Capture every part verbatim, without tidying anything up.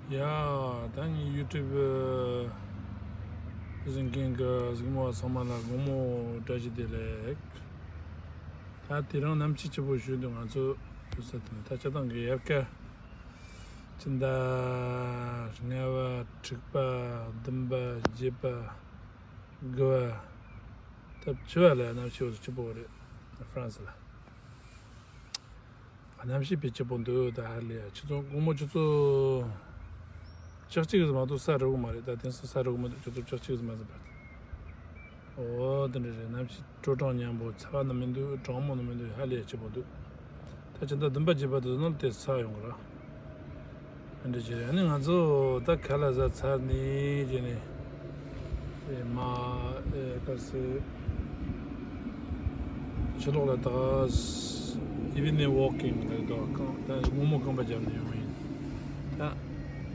ཡ། ད་ངའི་ཡུ་ཊུབ་གཟིགས་མཁན་གྱི་གཟིགས་མོ་བ་ཚང་མ་ལ་དགོང་མོ་བཀྲ་ཤིས་བདེ་ལེགས། ད་དེ་རིང་གནམ་གཤིས་སྐྱིད་པོ་ཞིག་འདུག་ང་ཚོ་ཡོད་ས་དེ་ནི་ད་སྤྱིར་བཏང་གི་དབྱར་ཁ། སྤྱི་ཟླ་ལྔ་པ། དྲུག་པ། བདུན་པ། བརྒྱད་པ། དགུ་པ། ད་བཅུ་པ་ལ་གནམ་གཤིས་འོ་ཚོད་སྐྱིད་པོ་རེད། ཧྥ་རན་སི་ལ། གནམ་གཤིས་དཔེ་སྐྱིད་པོ་འདུག་ད་ཧ་ལས་ཡ། ཆུ་ཚོད་དགོང་མོ་ཆུ་ཚོད་ཆུ་ཚོད་གཅིག་ཙམ་མ་གཏོགས་ས་རུབ་གི་མ་རེད། ད་དེང་སང་ས་རུབ་གི་མི་འདུག་ཆུ་ཚོད་ཆུ་ཚོད་གཅིག་ཙམ་མ་ཟིན་པར། འོ་དེ་འདྲ་རེད། གནམ་གཤིས་དྲོ་གྲང་མཉམ་པོ། ཚ་བ་ནི་མི་འདུག་གྲང་མོ་ནི་མི་འདུག་ཧ་ལས་ཡ་སྐྱིད་པོ་འདུག་ད་ཕྱི་ཟླ་བདུན་པ་བརྒྱད་པ་དེ་ཚོ་ནང་དེ་ས་ཡོང་གི་རེད། འདི་འདྲ་བྱས། ཨ་ནི་ང་ཚོ་ད་ཁ་ལག་ཟ་ཚར་ནས་བྱས་ནས། ཨེ་མ། ཨེ་ག་ཟེར། ཕྱི་ལོགས་ལ་ད་evening walking ལ་ད་རྐང་ད་སྔོན་མོ་རྐང་པ་བརྒྱབ་ནས་ཡོང་ཡིན། ད་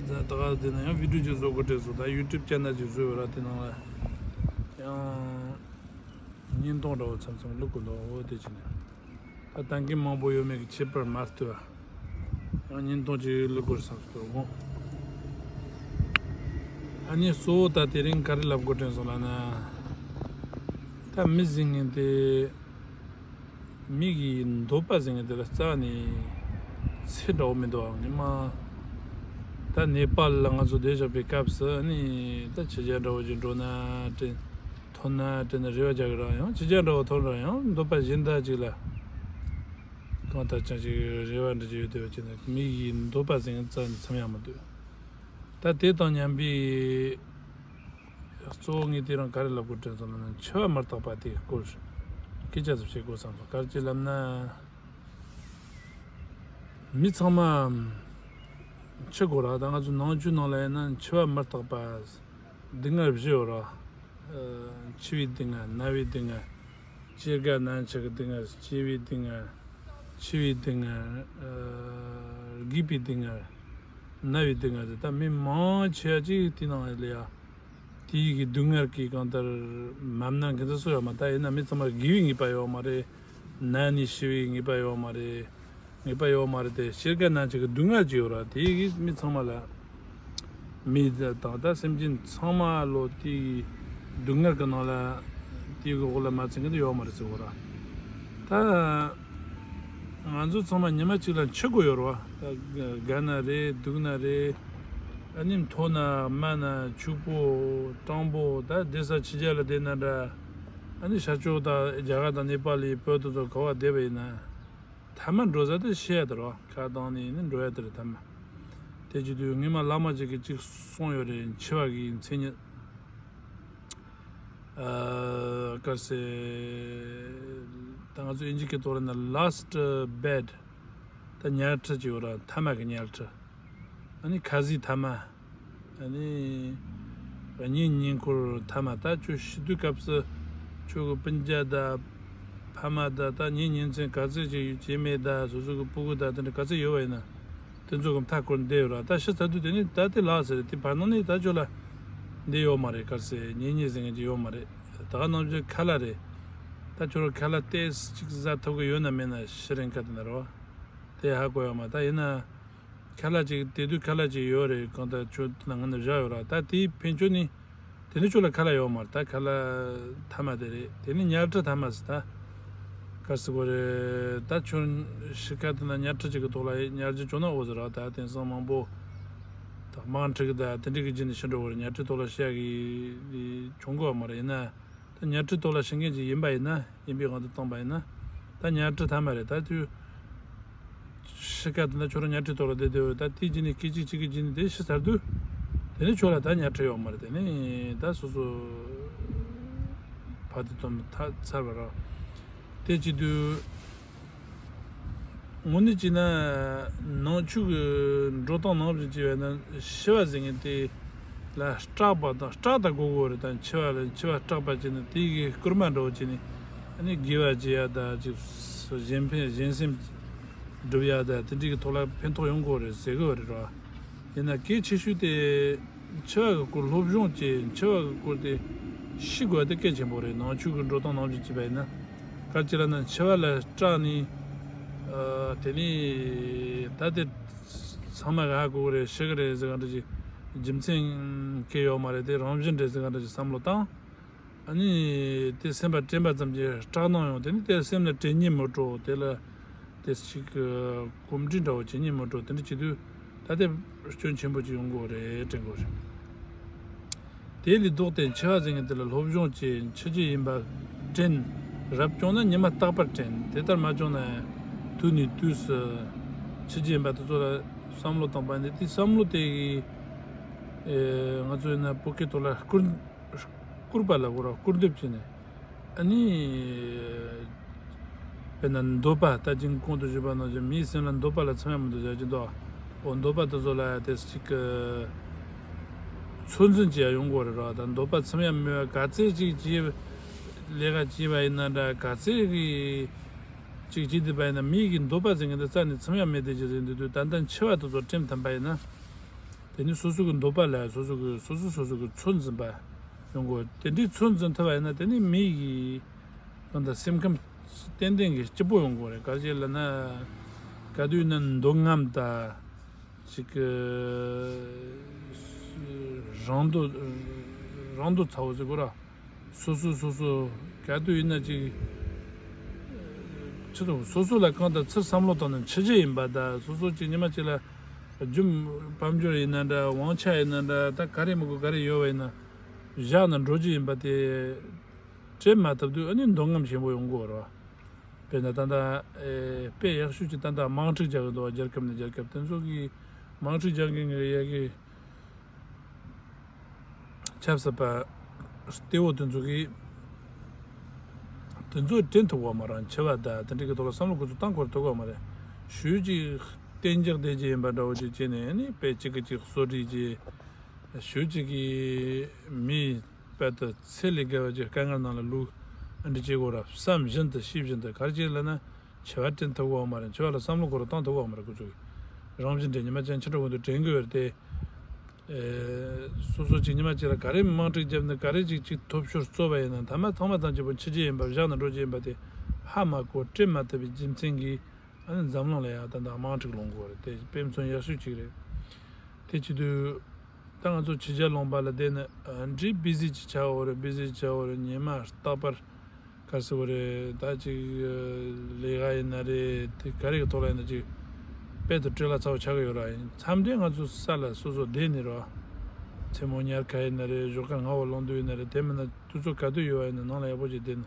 ད་ད་ག་དེ་ན་ཡང་བི་ཌིའོ་ཅིག་བཟོ་དགོས་བྲེལ་སོང་། ད་ཡུ་ཊུབ་ཅེ་ནལ་ཅིག་བཟོས་ཡོད་ར། དེ་ནང་ལ་ཡང་བརྙན་ཐུང་འདྲ་བོ་མཚམས་མཚམས་བླུག་དགོས་འདུག་འོ་དེ་བྱས་ནས། ད་ལྟ་མཁན་མང་པོ་ཡོད་མེད་ཀྱི་ཁྱད་པར་མ་ལྟོས། ཡང་བརྙན་ཐུང་ཅིག་བླུག་དགོས་བསམ་སོང་། ཨ་ནི་གཙོ་བོ་ད་དེ་རིང་ག་རེ་ལབ་དགོས་དྲན་སོང་ལབ་ན། ད་མི་ཟེར་མཁན་དེ། མི་གི་འདོད་པ་ཟེར་མཁན་དེ་ལ་རྩ་ནས་ཚད་འདྲ་བོ་མི་འདུག་ངས་མ། ད་ནེ་པཱལ་ལ་ང་ཚོ་བསྡད་བཞག་པའི་སྐབས་སུ་ཨ་ནི་ད་ཕྱི་རྒྱལ་འདྲ་བོ་ཅིག་འགྲོ་ན་དྲན། ཐོན་ན་དྲན་ན་རེ་བ་རྒྱག་གི་རེད། ཡང་ཕྱི་རྒྱལ་འདྲ་བོ་ཐོན་རེད། ཡང་འདོད་པ་གཞན་དག་ཅིག་ལ་གང་ལྟར་ཀྱང་ཅིག་རེ་བ་འདྲ་ཅིག་ཡོད་དེ་བ་ཅིག་ན་མི་ཡི་འདོད་པ་ཟེར་མཁན་རྩ་ནས་ཚང་ཡང་མི་འདུག་ད་དེ་དང་མཉམ་པའི་གཙོ་བོ་ངས་དེ་རིང་ག་རེ་ལབ་དགོས་དྲན་སོང་ལབ་ན། འཆི་བ་མི་རྟག་པ་དེའི་སྐོར་སྐད་ཆ་ཙམ་བཤད་དགོས་བསམ་སོང་། ག་རེ་ཅིག་ལབ་ན། མི་ཚང་མ་འཆི་དགོས་ར། ད་ང་ཚོ་ནང་ཆོས་ནང་ལ་ཡིན་ན་འཆི་བ་མི་རྟག་པ་སྡུག་བསྔལ་བཞི་ཡོད་ར། ཨ། འཆི་བའི་སྡུག་བསྔལ། ན་བའི་སྡུག་བསྔལ། སྐྱེ་རྒ་ན་འཆི་གི་སྡུག་བསྔལ། སྐྱེ་བའི་སྡུག་བསྔལ། འཆི་བའི་སྡུག་བསྔལ། ཨ། རྒས་པའི་སྡུག་བསྔལ། ན་བའི་སྡུག་བསྔལ་ཟེར། ད་མི་མང་ཆེ་བ་ཅིག་དེ་ནང་ལ་ཡ། དེའི་གི་སྡུག་བསྔལ་གྱིས་གང་ལྟར་མ་མནར་མཁན་ཚོ་སུ་ཡོད་མ། ད་ཡིན་ན་མི་ཚང་མ་རྒས་པའི་ངེས་པ་ཡོད་མ་རེད། ན་ནས་ཤི་བའི་ངེས་པ་ཡོད་མ་རེད། ངེས་པ་ཡོད་མ་རེད་དེ། སྐྱེ་རྒ་ན་འཆི་གི་སྡུག་བསྔལ་ཅིག་ཡོད་ར། དེ་གིས་མི་ཚང་མ་ལ། མི་དང་ད་སེམས་ཅན་ཚང་མ་ལོ་དེ་གི་སྡུག་བསྔལ་གི་ནང་ལ་དེ་གི་འོག་ལ་མ་ཚུད་མཁན་དེ་ཡོད་མ་རེད་ཟེར་གོ་ར། ད་ང་ཚོ་ཚང་མ་ཉི་མ་གཅིག་ལ་འཆི་དགོས་ཡོད་ར་བ། ད་རྒ་ན་རེད། སྡུག་ན་རེད། ཨ་ནི་མཐོ་ན་དམའ་ན་ཕྱུག་པོ་སྤྲང་པོ། ད་བསྡད་ས་ཕྱི་རྒྱལ་ལ་བསྡད་ན་འདྲ། ཨ་ནི་ཤར་ཕྱོགས་དང་རྒྱ་གར་དང་ནེ་པཱལ་ལི་བོད་དེ་ཚོ་ག་བ་བསྡད་པ་ཡིན་ན། མཐའ་མ་འགྲོ་ས་དེ་ཤི་ཡ་དེ་རེད་བ། ཁ་གདངས་ནས་ནི་འགྲོ་ཡ་དེ་རེད་མཐའ་མ། དེ་བྱེད་དུས་སྔོན་མ་བླ་མ་ཅིག་གིས་ཅིག་གསུངས་ཡོད་རེད། འཆི་བ་གི་མཚན་ཉིད། ཨ། ག་རེ་ཟེར། ད་ང་ཚོ་ཨིན་ཇི་སྐད་ཐོག་ལ་ན་last bed། ད་ཉལ་ཁྲི་ཅིག་ཡོད་ར། མཐའ་མ་གི་ཉལ་ཁྲི། ཨ་ནི་ཁ་ཟས་མཐའ་མ། ཨ་ནི་གཉེན་ཉེ་འཁོར་མཐའ་མ། ད་ཁྱོད་ཤི་དུས་སྐབས་སུ་ཁྱོད་ཀྱི་སྤུན་ཀྱག་དང་ཕ་མ་དང་ད་གཉེན་ཉེ་ཚན་ག་ཚད་ཅིག་ཡོད། སྐྱེ་དམན་དང་སོ་སོ་གི་སྤུ་གུ་དང་དེ་འདྲ་ག་ཚད་ཡོད་པ་ཡིན་ན། དེ་ཚོ་གི་མཐའ་སྐོར་བསྡད་ཡོད་ར། ད་ཤི་ཚར་དུས་དེ་ནི་ད་དེ་ལགས་ཟེར། དེ་བར་སྣང་ནས་ད་ཁྱོད་ལ་འདི་ཡོད་མ་རེད། ག་རེ་ཟེར། གཉེན་ཉེ་ཟེར་མཁན་ཅིག་ཡོད་མ་རེད། ད་ག་ནང་བཞིན་ཁ་ལག་རེད། ད་ཁྱོད་རང་ཁ་ལག་ཏོག་ཙམ་ཅིག་ཟ་ཐུབ་ཀྱི་ཡོད་ན་མེད་ན་ཤི་རན་ཁ་དེ་ན་རོ། དེ་ཧ་གོ་ཡོད་མ། ད་ཡིན་ན། ཁ་ལག་ཅིག་དེ་དུས་ཁ་ལག་ཅིག་ཡོད་རེད། གང་ལྟར་ཁྱོད་དེ་ན་ང་ནི་བཞག་ཡོད་ར། ད་དེའི་ཕན་ཆོད་ནི། དེ་ནི་ཁྱོད་ལ་ཁ་ལག་ཡོད་མ་རེད། ད་ཁ་ལག་མཐའ་མ་དེ་རེད། དེ་ནི་ཉལ་ཁྲི་མཐའ་མ་ཟེར། ད་ག་རེ་ཟེར་དགོས་རེད། ད་ཁྱོད་ཤི་ཁ་དེ་ན་ཉལ་ཁྲི་ཅིག་གི་ཐོག་ལ་ཉལ་རྒྱུ་བྱུང་ན་འོ་ཟེར་ར། ད་དེང་སང་མང་པོ་ད་དམག་འཁྲུག་གི་ད་དེ་འདྲ་གི་རྗེས་ནས་ཤི་འགྲོ་བར་ཉལ་ཁྲིའི་ཐོག་ལ་ཤི་ཡ་གི་བྱུང་དགོས་པ་མ་རེད། ཡིན་ན། ད་ཉལ་ཁྲིའི་ཐོག་ལ་ཤི་མཁན་ཅིག་ཡིན་པ་ཡིན་ན། ཡིན་པའི་དབང་དུ་བཏང་པ་ཡིན་ན། ད་ཉལ་ཁྲི་མཐའ་མ་རེད། ད་དུས་ཤི་ཁ་དེ་ན་ཁྱོད་རང་ཉལ་ཁྲིའི་ཐོག་ལ་བསྡད་བསྡད་ཡོད། ད་དེའི་རྗེས་ནས་སྐད་ཅིག་གཅིག་གི་རྗེས་ནས་དེ་ཤི་ཚར་དུས། དེ་ནས་ཁྱོད་ལ་ད་ཉལ་ཁྲི་ཡོད་མ་རེད། དེ་ནས་ད་སོ་སོ་ཕ་དེ་དོན་ཐ་ཚར་བ་རེད། དེ་བྱེད་དུས། དངོས་གནས་བྱས་ན་ནང་ཆོས་ཀྱི་འགྲོ་སྟངས་ནང་བཞིན་བྱས་པ་ཡིན་ན་ཤི་བ་ཟེར་མཁན་དེ་ལ་སྐྲག་པ་དང་སྐྲག་དང་དགོས་དགོས་རེད། ད་འཆི་བ་ལ་འཆི་བ་སྐྲག་པ་བྱས་ན་དེ་གི་སྐུལ་མ་འདྲ་བོ་བྱས་ནས་ཨ་ནི་དགེ་བ་བྱེད་ཡ་ད་ཅིག་གཞན་ཕན་གཞན་སེམས་སྒྲུབ་ཡ་ད་དེ་འདྲའི་གི་ཐོག་ལ་ཕན་ཐོགས་ཡོང་གི་རེད་ཟེར་གི་རེད་ར། ཡིན་ན་གལ་ཆེ་ཤོས་དེ། འཆི་བ་གི་སྐོར་སློབ་སྦྱོང་བྱེད། འཆི་བ་གི་སྐོར་དེ་ཤེས་དགོས་པ་དེ་གལ་ཆེན་པོ་རེད། ནང་ཆོས་ཀྱི་འགྲོ་སྟངས་ནང་བཞིན་བྱས་པ་ཡིན་ན། ག་ཅི་ལབ་ན་འཆི་བ་ལ་སྐྲག་ནས། ཨ། དེ་ནས་ད་དེ་ཚ་ ཚང་མ་ག་ཧ་གོ་གི་རེད། ཤེས་གི་རེད་ཟེར་ག་འདྲ་ཅིག་རྒྱུ་མཚན་གང་ཡོད་མ་རེད། དེ་རང་བཞིན་རེད་ཟེར་ག་འདྲ་ཅིག་བསམ་བློ་བཏང་། ཨ་ནི་དེ་སེམས་པ་དྲན་པ་ཙམ་གྱིས་སྐྲག་སྣང་ཡོང་། དེ་ནི་དེ་སེམས་ལ་དྲན་སྙིང་མི་བྲོ། དེ་ལ་དེ་ཅིག་གོམས་འདྲིས་འདྲ་བོ་བྱེད་སྙིང་མི་བྲོ། དེ་འདྲ་བྱེད་དུས་ད་དེ་སྐྱོན་ཆེན་པོ་ཅིག་ཡོང་གི་རེད་དྲན་གི་རེད། དེ་ལས་ལྡོག་སྟེ་འཆི་བ་ཟེར་མཁན་དེ་ལ་སློབ་སྦྱོང་བྱས། འཆི་རྒྱུ་ཡིན་པ་དྲན། རབ་བྱུང་ན་ཉི་མ་རྟག་པར་དྲན། དེ་ལྟར་མ་བྱུང་ན་དུས་ནས་དུས་སུ་འཆི་རྒྱུ་ཡིན་པ་དེ་ཚོ་ལ་བསམ་བློ་བཏང་པ་ནི། དེ་བསམ་བློ་དེ་གིས་ཨེ་ང་ཚོ་ཡིན་ན་བོད་སྐད་ཐོག་ལ་སྐུར་སྐུར་པ་ལབ་དགོས་ར། སྐུར་འདེབས་བྱས་ནས། ཨ་ནི། དཔེར་ན་འདོད་པ། ད་ཅིང་གོང་དུ་ཞུས་པ་ནང་བཞིན་མིའི་སེམས་ལ་འདོད་པ་ལ་མཚམས་ཡང་མི་འདུག་ཟེར་གྱི་འདུག་འོ་འདོད་པ་དེ་ཚོ་ལ་དེ་ཅིག་གི་ཚོད་འཛིན་བྱེད་ཡ་ཡོང་གི་རེད་ར། ད་འདོད་པ་མཚམས་ཡང་མེད་པ། ག་ཚད་ཅིག་བྱས། ལས་ཀ་བྱས་པ་ཡིན་ན་འདྲ། ག་ཚད་ཀྱི་ཅིག་བྱས་བསྡད་པ་ཡིན་ན། མིའི་གི་འདོད་པ་ཟེར་མཁན་དེ་རྩ་ནས་མཚམས་ཡང་མེད་དེ་ཅིག་ཟེར་འདུག་དུས། ད་ལྟ་འཆི་བ་དེ་ཚོ་དྲན་ཐུབ་པ་ཡིན་ན། དེ་ནི་སོ་སོ་གི་འདོད་པ་ལ་སོ་སོ་གི་སོ་སོ་སོ་སོ་གི་ཚོད་འཛིན་པ་ཡོང་དགོས། དེ་འདྲའི་ཚོད་འཛིན་ཐུབ་པ་ཡིན་ན། དེ་ནི་མི་ཡི་གང་ལྟར་སེམས་ཁམས་ཏན་ཏན་གྱི་སྐྱིད་པོ་ཡོང་དགོས་རེད། ག་རེ་ལབ་ན། ག་དུས་ཡིན་ན་འདོད་རྔམ་དང་ཅིག་གི་རང་འདོད། རང་འདོད་ཚ་བོ་ཟེར་དགོས་ར། སོ་སོ་སོ་སོ་ག་དུས་ཡིན་ན་ཅིག་ཆི་དང་། སོ་སོ་ལ་གང་ལྟར་ཚུར་བསམ་བློ་བཏང་ན་འཆི་རྒྱུ་ཡིན་པ་དང་། སོ་སོ་ཅིག་ཉི་མ་ཅིག་ལ་རྒྱུ་དཔལ་འབྱོར་ཡིན་ན་འདྲ། དབང་ཆ་ཡིན་ན་འདྲ། ད་ག་རེ་མི་དགོས་ག་རེ་ཡོད་པ་ཡིན་ན་བཞག་ནས་འགྲོ་རྒྱུ་ཡིན་པ་དེ་དྲན་མ་ཐུབ་དུས། ཨ་ནི་འདོད་རྔམ་ཆེན་པོ་ཡོང་གི་ཡོད་རེད་བ། དཔེར་ན་ད་ལྟ་ཨེ་དཔེ་ཡག་ཤོས་ཅིག་ད་ལྟ་དམག་འཁྲུག་རྒྱག་གི་འདུག་བ། རྒྱལ་ཁབ་ནས་རྒྱལ་ཁབ། དེ་ཚོ་གི་དམག་འཁྲུག་རྒྱག་མཁན་གྱི་ཡ་གི་ཆབ་སྲིད་པ་གཏེ་བོ་དེ་ཚོ་གིས་དེ་ཚོ་དྲན་ཐུབ་ཀྱི་ཡོད་མ་རེད། འཆི་བ་དང་དེ་འདྲ་གི་ཐོག་ལ་བསམ་བློ་ཁོ་ཚོ་བཏང་ཁོར་ཐུབ་ཀྱི་ཡོད་མ་རེད། ཞུས་ཅིག་གཏན་འཇགས་བསྡད་ཀྱི་ཡིན་པ་འདྲ་བོ་ཅིག་བྱས་ནས། ཨ་ནི་དཔེ་གཅིག་གིས་གཅིག་གསོད་རེས་བྱས། ཞུས་ཅིག་གིས་མི་དཔལ་དུ་ཚེ་ལས་བརྒལ་བ་ཅིག་དཀའ་ངལ་ནང་ལ་ལུས། ཨ་འདྲ་བྱེད་དགོས་ར། བསམ་བཞིན་དུ་ཤེས་བཞིན་དུ། ག་རེ་བྱས་ལབ་ན། འཆི་བ་དྲན་ཐུབ་ཀྱི་ཡོད་མ་རེད། འཆི་བ་ལ་བསམ་བློ་ཁོ་རང་བཏང་ཐུབ་ཀྱི་ཡོད་མ་རེད། ཁོ་ཚོས་རང་བཞིན་དྲན། ཉི་མ་གཅིག་འཆི་འགྲོ་གི་འདུག་དྲན་གྱི་ཡོད་རེད་དེ། ཨེ། སོ་སོ་ཅིག་ཉི་མ་གཅིག་ལ་ག་རེ་དམག་འཁྲུག་བརྒྱབ་ནས་ག་རེ་ཅིག་ཅིག་ཐོབ་ཤོར་རྩོད་པ་ཡིན་ན། མཐའ་མ་ཚང་མ་ཚང་གཅིག་པོ་འཆི་རྒྱུ་ཡིན་པ། བཞག་ནས་འགྲོ་རྒྱུ་ཡིན་པ་དེ་ཧ་མ་གོ། དྲན་མ་ཐུབ་པའི་རྒྱུ་མཚན་གྱིས། ཨ་ནི་འཛམ་གླིང་ལ་ཡང་ད་ལྟ་དམག་འཁྲུག་སློང་གི་ཡོད་རེད་དེ། དཔེ་མཚོན་ཡག་ཤོས་ཅིག་རེད། དེ་བྱེད་དུས་ད་ང་ཚོ་ཕྱི་རྒྱལ་ལུང་པ་ལ་བསྡད་ན་ཨ་འདྲའི་བི་ཟི་ཅིག་ཆགས་ཡོད་རེད། བི་ཟི་ཅིག་ཆགས་ཡོད་རེད། ཉི་མ་རྟག་པར་ག་རེ་ཟེར་དགོས་རེད། ད་ཅིག་ལས་ཀ་ཡིན་ན་རེད། དེ་ག་རེ་གི་ཐོག་ལ་ཡིན་ན་ཅིག་དཔལ་དུ་སྤྲེལ་ལ་ཚ་བོ་ཆགས་ཀྱི་ཡོད་ར། ཡིན་མཚམས་འདྲེ་ང་ཚོ་ས་ལ་སོ་སོ་བསྡད་ནས་ར། མཚན་མོ་ཉལ་ཁ་ཡིན་ན་རེད། ཞོགས་ཀ་སྔ་བོ་ལངས་དུས་ཡིན་ན་རེད། དེ་མིན་ན་དུས་ཚོད་ག་དུས་ཡོད་པ་ཡིན་ན་ནང་ལ་ཡག་པོ་ཅིག་བསྡད་ནས་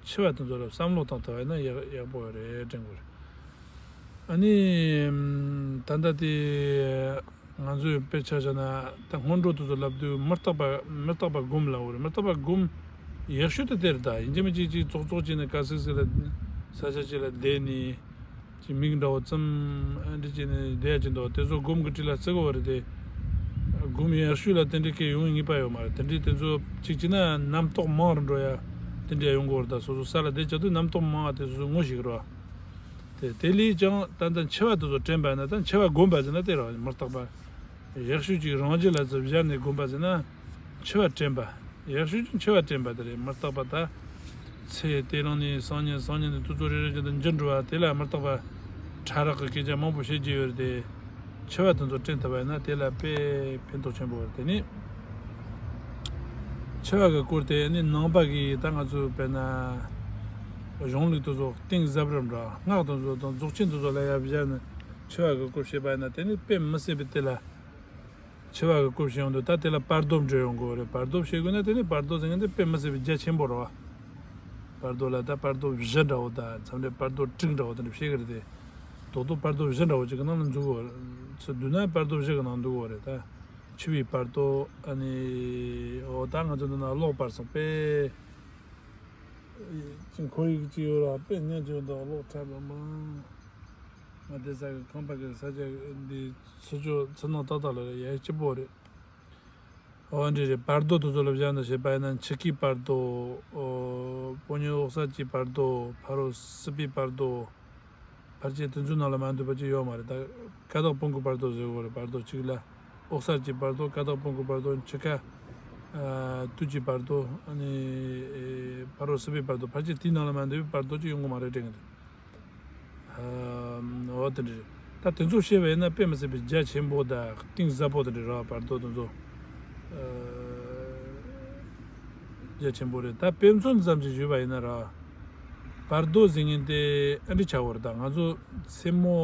འཆི་བ་དེ་ཚོ་ལ་བསམ་བློ་བཏང་ཐུབ་པ་ཡིན་ན་ཡག་ཡག་པོ་ཡོད་རེད་དྲན་གྱི་ཡོད་རེད། ཨ་ནི། ད་ལྟ་དེ་ང་ཚོའི་དཔེ་ཆ་བཞག་ན། ད་སྔོན་འགྲོ་དེ་ཚོ་ལབ་དུས་མི་རྟག་པ། མི་རྟག་པ་སྒོམ་ལབ་དགོས་རེད། མི་རྟག་པ་སྒོམ་ཡག་ཤོས་དེ་དེ་རེད། ད་ཡིན་གཅིག་མིན་གཅིག་ཅིག་ཙོག་ཙོག་བྱས་ནས་ག་སིག་སིག་ལ་ས་ཆ་གཅིག་ལ་བསྡད་ནས་ཅིག་མིག་འདྲ་བོ་བཙུམ། ཨ་འདྲ་བྱས་ནས་བསྡད་ཡ་ཅིག་འདུག་དེ་ཚོ་སྒོམ་གྱི་གྲས་ལ་བརྩི་གི་ཡོད་རེད་དེ། སྒོམ་ཡག་ཤོས་ལ་དེ་འདྲའི་སྐད་ཡོང་ངེས་པ་ཡོད་མ་རེད། དེ་འདྲའི་དེ་ཚོ་གཅིག་བྱས་ན་རྣམ་རྟོག་མང་རུ་འགྲོ་ཡ་དེ་འདྲ་ཡོང་གི་ཡོད་རེད། ད་སོ་སོ་ས་ལ་བསྡད་བྱ་དུས་རྣམ་རྟོག་མང་བ་དེ་སོ་སོ་ངོ་ཤེས་ཀྱི་རེད་བ། དེ་དེ་ལས་ཀྱང་ད་ལྟ་འཆི་བ་དེ་ཚོ་དྲན་པ་ཡིན་ན། ད་འཆི་བ་སྒོམ་པ་ཟེར་ན་དེ་རང་མི་རྟག་པ། ཡག་ཤོས་ཅིག་རང་རྒྱུད་ལ་ཚུར་བཞག་ནས་སྒོམ་པ་ཟེར་ན་འཆི་བ་དྲན་པ། ཡག་ཤོས་ཅིག་འཆི་བ་དྲན་པ་དེ་རེད། མི་རྟག་པ། ད་ཚེ་དེ་རིང་ནས་སང་ཉིན། སང་ཉིན་ནས་དུས་ཚོད་རེ་རེ་བཞིན་དུ་འགྱུར་འགྲོ་བ་དེ་ལ་མི་རྟག་པ། ཕྲ་རགས་ཀྱི་སྐད་ཆ་མང་པོ་བཤད་ཀྱི་ཡོད་རེད་དེ། འཆི་བ་དེ་ཚོ་དྲན་ཐུབ་པ་ཡིན་ན་དེ་ལ་དཔེ་ཕན་ཐོགས་ཆེན་པོ་རེད། དེ་ནི་འཆི་བ་གི་སྐོར་དེ་ནི་ནང་པ་གི་ད་ང་ཚོ་དཔེར་ན་གཞུང་ལུགས་དེ་ཚོ་གཏིང་ཟབ་རིམ་ར། སྔགས་དེ་ཚོ་དང་རྫོགས་ཆེན་དེ་ཚོ་ལ་ཡ་བཞག་ནས་འཆི་བ་གི་སྐོར་བཤད་པ་ཡིན་ན། དེ་ནི་དཔེ་མི་སྲིད་པའི་དེ་ལ་འཆི་བ་གི་སྐོར་བཤད་ཡོང་དུས། ད་དེ་ལ་བར་དོ་འདྲི་ཡོང་དགོས་རེད། བར་དོ་བཤད་དགོས་ན་དེ་ནི་བར་དོ་ཟེར་མཁན་དེ་དཔེ་མི་སྲིད་པའི་རྒྱ་ཆེན་པོ་རེད་བ། བར་དོ་ལ་ད་བར་དོ་བཞི་འདྲ་བོ་དང་མཚམས་རེ་བར་དོ་དྲུག་འདྲ་བོ་དེ་འདྲ་བཤད་གི་རེད་དེ། རྡོག་རྡོག་བར་དོ་བཞི་འདྲ་བོ་ཅིག་གི་ནང་ལ་འཛུལ་གི་ཡོད་རེད། ཚུར་བསྡུས་ན་བར་དོ་བཞི་གི་ནང་འདུ་གི་ཡོད་རེད། ད་འཆི་བའི་བར་དོ། ཨ་ནི་འོ་ད་ང་ཚོ་འདི་ན་གློག་སྤར་སོང་པས། ཅིག་ཁོར་ཡུག་ཅིག་ཡོད་ར། དཔེ་ཉན་ཅིག་འདུག་གློག་འཁྲབ་པ་མང་། ང་བསྡད་ས་གི་ཁང་པ་གི་ས་ཆ་འདི་ཚུར་ཕྱོགས་ཚུར་ནང་ཏག་ཏག་ལ་རེད། ཡ་སྐྱིད་པོ་རེད། འོ་འདི་རེད། བར་དོ་དེ་ཚོ་ལ་བཞག་ནས་བཤད་པ་ཡིན་ན། འཆི་ཁའི་བར་དོ། ཨོ། སྤོ་ཉོ་འོག་གསར་གྱི་བར་དོ། ཕ་རོལ་སྲིད་པའི་བར་དོ། ཕལ་ཆེར་དེ་ཚོའི་ནང་ལ་མ་འདུས་པ་ཅིག་ཡོད་མ་རེད། ད་ཀ་དག་སྤོང་གི་བར་དོ་ཟེར་དགོས་རེད། བར་དོ་གཅིག་ལ་འོག་གསར་གྱི་བར་དོ། ཀ་དག་སྤོང་གི་བར་དོ། འཆི་ཁ་ཨ་དུས་ཀྱི་བར་དོ། ཨ་ནི་ཨེ་ཕ་རོལ་སྲིད་པའི་བར་དོ། ཕལ་ཆེར་དེའི་ནང་ལ་མ་འདུས་པའི་བར་དོ་ཅིག་ཡོང་གི་མ་རེད་དྲན་གི་འདུག་ཨ། འོ་དེ་འདྲ་རེད། ད་དེ་ཚོ་བཤད་པ་ཡིན་ན་དཔེ་མི་སྲིད་པའི་རྒྱ་ཆེན་པོ་དང་གཏིང་ཟབ་པོ་དེ་འདྲ་རེད་བ། བར་དོ་དེ་ཚོ་ཨ་རྒྱ་ཆེན་པོ་རེད། ད་དཔེ་མཚོན་ཙམ་ཞིག་ཞུས་པ་ཡིན་ན་ར། བར་དོ་ཟེར་མཁན་དེ་ཨ་འདྲ་ཆགས་པ་རེད། ད་ང་ཚོ་མཚན་མོ་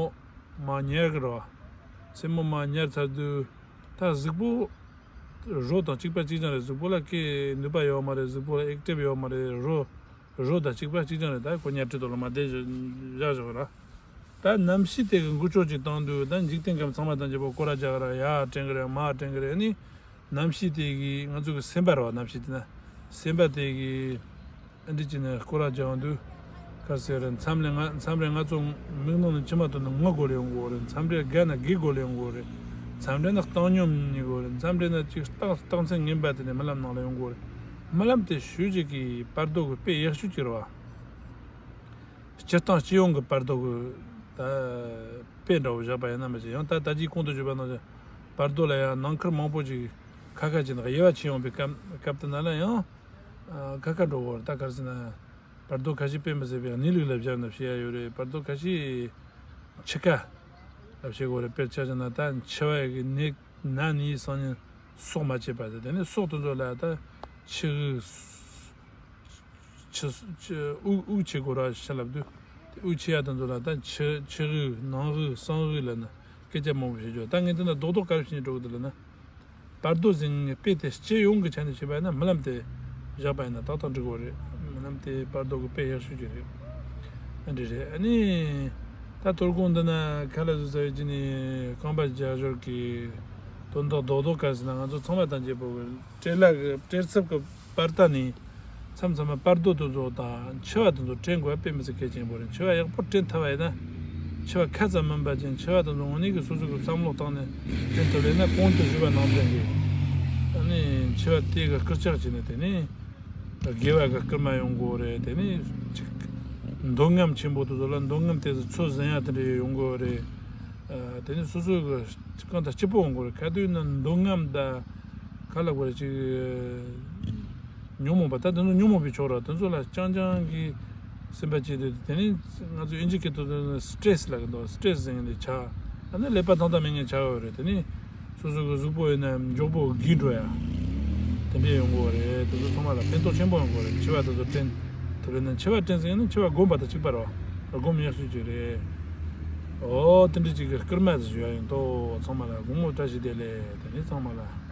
མར་ཉལ་གི་ར། མཚན་མོ་མར་ཉལ་ཚར་དུས་ད་གཟུགས་པོ་རོ་དང་གཅིག་པ་གཅིག་རྐྱང་རེད། གཟུགས་པོ་ལ་སྐད་ནུས་པ་ཡོད་མ་རེད། གཟུགས་པོ་ལ་ཨེག་ཊིབ་ཡོད་མ་རེད། རོ་རོ་དང་གཅིག་པ་གཅིག་རྐྱང་རེད། ད་ཁོ་ཉལ་ཁྲི་ཐོག་ལ་མར་བསྡད་བཞག་བཞག་ར། ད་གནམ་གཤིས་དེ་གི་འགུལ་སྐྱོད་ཅིག་བཏང་དུས་ད་འཇིག་རྟེན་ཁམས་ཚང་མ་དང་བཅས་པ་སྐོར་ར་རྒྱག་ར། ཡར་དྲན་གི་རེད། མར་དྲན་གི་རེད། ཨ་ནི་གནམ་གཤིས་དེ་གི་ང་ཚོ་གི་སེམས་པ་རེད་བ། གནམ་གཤིས་དེ་ན་སེམས་པ་དེ་གི་ཨ་འདྲ་བྱས་ནས་སྐོར་ར་རྒྱག་དུས། ག་ཟེར་རེད། མཚམས་རེ་ང་མཚམས་རེ་ང་ཚོ་མིག་ནང་ནས་མཆི་མ་བཏོན་ན་ངུ་དགོས་ལ་ཡོང་གི་རེད། མཚམས་རེ་དགའ་ན་སྐྱིད་དགོས་ལ་ཡོང་གི་རེད། མཚམས་རེ་ན་བཏང་སྙོམས་ཉལ་དགོས་རེད། མཚམས་རེ་ན་ཅིག་རྟགས་རྟགས་མཚན་ངན་པ་དེ་ནས་རྨི་ལམ་ནང་ལ་ཡོང་གི་རེད། རྨི་ལམ་དེ་ཞེ་གཅིག་གི་བར་དོ་གི་དཔེ་ཡག་ཤོས་ཅིག་རེད་བ། སྤྱིར་བཏང་སྤྱི་ཡོངས་ཀྱི་བར་དོ་གི་ད་དཔེ་འདྲ་བོ་བཞག་པ་ཡིན་ན་མ་གཞི། ཡང་ད་ད་ཅིའི་གོང་དུ་ཞུས་པ་ནང་བཞིན་བར་དོ་ལ་ཡང་ནང་ཁུལ་མང་པོ་ཅིག་ཁ་ཁ་ཅིག་ནང་དབྱེ་བ་ཕྱེ་ཡོང་པའི་སྐབས་སྐབས་དེ་ན་ལ་ཡང་ཁ་ཁ་འགྲོ་གི་རེད། ད་ག་རེ་ཟེར་ན། བར་དོ་ཁ་ཤས་དཔེ་མི་སྲིད་པའི་གནས་ལུགས་ལ་སྦྱར་ནས་བཤད་ཡ་ཡོད་རེད། བར་དོ་ཁ་ཤས་འཆི་ཁ་ལ་བཤད་དགོས་རེད། དཔེར་ཆ་བཞག་ན་ད་འཆི་བ་ཡི་གནས་ན་ནི་སང་ཉིན་སྲོག་མ་བཅད་པ་དེ། དེ་ནས་སྲོག་དེ་ཚོ་ལ་ད་ཕྱི་དབུགས། ཕྱི་ཕྱི་དབུགས་དབུགས་ཆད་དགོས་ར་ཤ་ལབ་དུས། དེ་དབུགས་ཆད་ཡ་དེ་ཚོ་ལ་ད་ཕྱི་ཕྱི་དབུགས་ནང་དབུགས་གསང་དབུགས་ལབ་ན་སྐད་ཆ་མང་པོ་བཤད་རྒྱུ། ད་ངས་འདི་ན་རྡོག་རྡོག་ག་རེ་བྱས་ནས་འགྲོ་གི་འདུག་ལབ་ན། བར་དོ་ཟེར་མཁན་དཔེ་དེ་སྤྱི་ཡོངས་ཀྱི་ཆ་ནས་བཤད་པ་ཡིན་ན་རྨི་ལམ་དེ་བཞག་པ་ཡིན་ན་ཏག་ཏག་འགྲིག་གི་རེད། རྨི་ལམ་དེ་བར་དོ་གི་དཔེ་ཡག་ཤོས་ཅིག་རེད། ཨ་འདྲ་རེད། ཨ་ནི་ད་ཐོར་ཁུང་འདི་ན་ཁ་ལག་བཟོ་ས་ཡོད་ཀྱི་ནི་རྐང་པ་རྒྱག་ཞོར་གྱི་དོན་དག་རྡོག་རྡོག་ག་རེ་ཟེར་ན། ང་ཚོ་ཚང་མ་དང་བཅས་པོ་གི་སྤྲེལ་ལ་གི་སྤྲེལ་ཚབ་ཀྱི་པར་ལྟ་ནི། མཚམས་མཚམས་མ་བར་དོ་དེ་ཚོ་དང་འཆི་བ་དེ་ཚོ་དྲན་དགོས་པ་དཔེ་མི་སྲིད་གལ་ཆེན་པོ་རེད། འཆི་བ་ཡག་པོ་དྲན་ཐུབ་པ་ཡིན་ན། འཆི་བ་ཁ་ཙམ་མིན་པ་ཅན་འཆི་བ་དེ་ཚོ་དངོས་གནས་ཀྱི་སོ་སོ་གི་བསམ་བློ་བཏང་ནས་དྲན་ཐུབ་པ་ཡིན་ན། གོང་དུ་ཞུས་པ་ནང་བཞིན་གྱི་ཨ་ནི་འཆི་བ་དེ་གི་སྐུལ་ལྕག་བྱས་ནས། དེ་ནས་དགེ་བ་གི་སྐུལ་མ་ཡོང་གི་རེད། དེ་ནས་ཅིག་འདོད་རྔམ་ཆེན་པོ་དེ་ཚོ་ལ་འདོད་རྔམ་དེ་ཚོ་ཚོད་ཟིན་ཡ་དེ་འདྲ་ཡོང་གི་རེད། ཨ། དེ་ནས་སོ་སོ་གི་གང་ལྟར་སྐྱིད་པོ་ཡོང་གི་རེད། ག་དུས་ན་འདོད་རྔམ་དང་ག་ལབ་དགོས་རེད། ཅིག་ཉོན་མོངས་པ། ད་དེ་ཚོ་ཉོན་མོངས་པའི་ཕྱོགས་རེད། དེ་ཚོ་ལ་རྐྱང་རྐྱང་གི་སེམས་པ་སྐྱེས་དུས། དེ་ནས་ང་ཚོ་ཨིན་ཇི་སྐད་དུ་སི་ཊེ་རེ་སི་ལབ་གི་འདུག་སི་ཊེ་རེ་སི་ཟེར་མཁན་དེ་ཆགས། ཨ་ནི་ཀླད་པ་ཐང་ཐང་མེད་མཁན་ཆགས་ཡོད་རེད། དེ་ནས་སོ་སོ་གི་གཟུགས་པོ་ཡིན་ན་མགྱོགས་པོ་འགས་འགྲོ་ཡ་དེ་འདྲ་ཡོང་གི་རེད། དེ་ཚོ་ཚང་མ་ལ་ཕན་ཐོགས་ཆེན་པོ་ཡོང་གི་རེད། འཆི་བ་དེ་ཚོ་དྲན་ཐུབ་པ་ཡིན་ན། འཆི་བ་དྲན་ཟིན་ན་འཆི་བ་སྒོམ་པ་དང་གཅིག་པ་རེད་བ། སྒོམ་ཡག་ཤོས་ཅིག་རེད། ཨོ་དེ་འདྲ་ཅིག་གི་སྐུལ་མ་ཞིག་ཞུ་ཡ་ཡིན། ཏོ་ཚང་མ་ལ་དགོང་མོ་བཀྲ་ཤིས་བདེ་ལེགས། དེ་ནས་ཚང་མ་ལ།